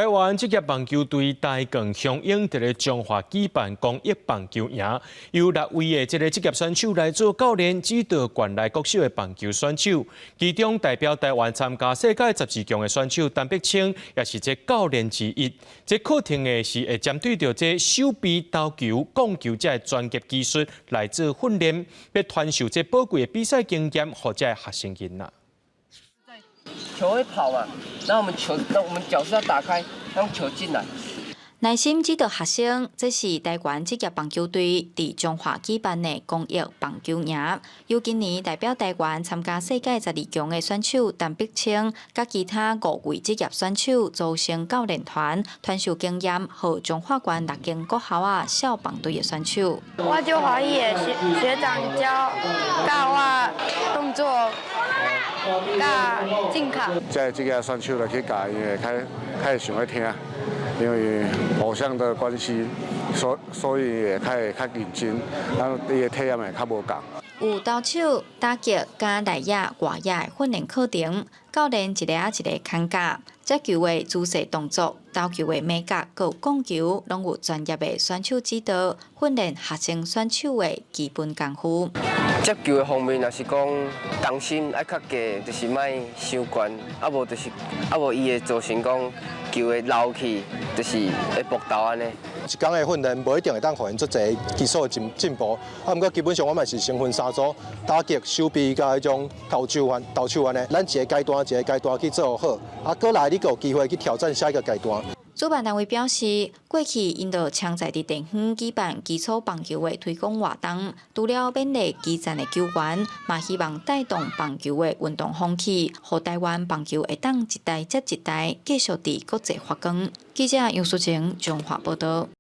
台灣職業棒球隊台鋼雄鷹佇咧彰化舉辦公益棒球營，由六位的這个職業選手來做教練，指導縣內國手的棒球選手。其中代表台灣參加世界十二強的選手陳碧清，也是這教練之一。這課程的是會針對著這手臂投球、摃球這个專業技術來做訓練，欲傳授這寶貴的比賽經驗，予這个學生囡仔。球會跑嘛，那我們球，那我們腳是要打開，讓球進來。耐心指導學生，這是台灣職業棒球隊佇彰化舉辦的公益棒球營。由今年代表台灣參加世界十二強的選手陳碧清，佮其他五位職業選手組成教練團，傳授經驗，予彰化縣六間國校仔少棒隊的選手。我足歡喜的學學長教教我動作。佮正確。這職業選手來去教，𪜶會較較會想欲聽，因為偶像的關係，所以會較會較認真，啊，伊的體驗會較無仝。有投手、打擊佮內野、外野的訓練課程，教練一个仔一个牽教，接球的姿勢動作、投球的眉角、閣有摃球，攏有專業的選手指導，訓練學生選手的基本功夫。接球的方面，若是講重心愛較低，就是莫傷懸，啊無就是啊無伊會造成講球會流去，就是會爆投按呢。一工的訓練無一定會當予𪜶足濟技術的進進步，啊，毋過基本上我嘛是先分三組，打擊、守備佮彼種投手按投手按呢，咱一个階段一个階段去做好，啊，過來你閣有機會去挑戰下一個階段。主辦單位表示，過去𪜶就常在佇地方舉辦基礎棒球的推廣活動，除了勉勵基層的球員，嘛希望帶動棒球的運動風氣，予台灣棒球會當一代接一代繼續佇國際發光。記者楊淑晴彰化報導。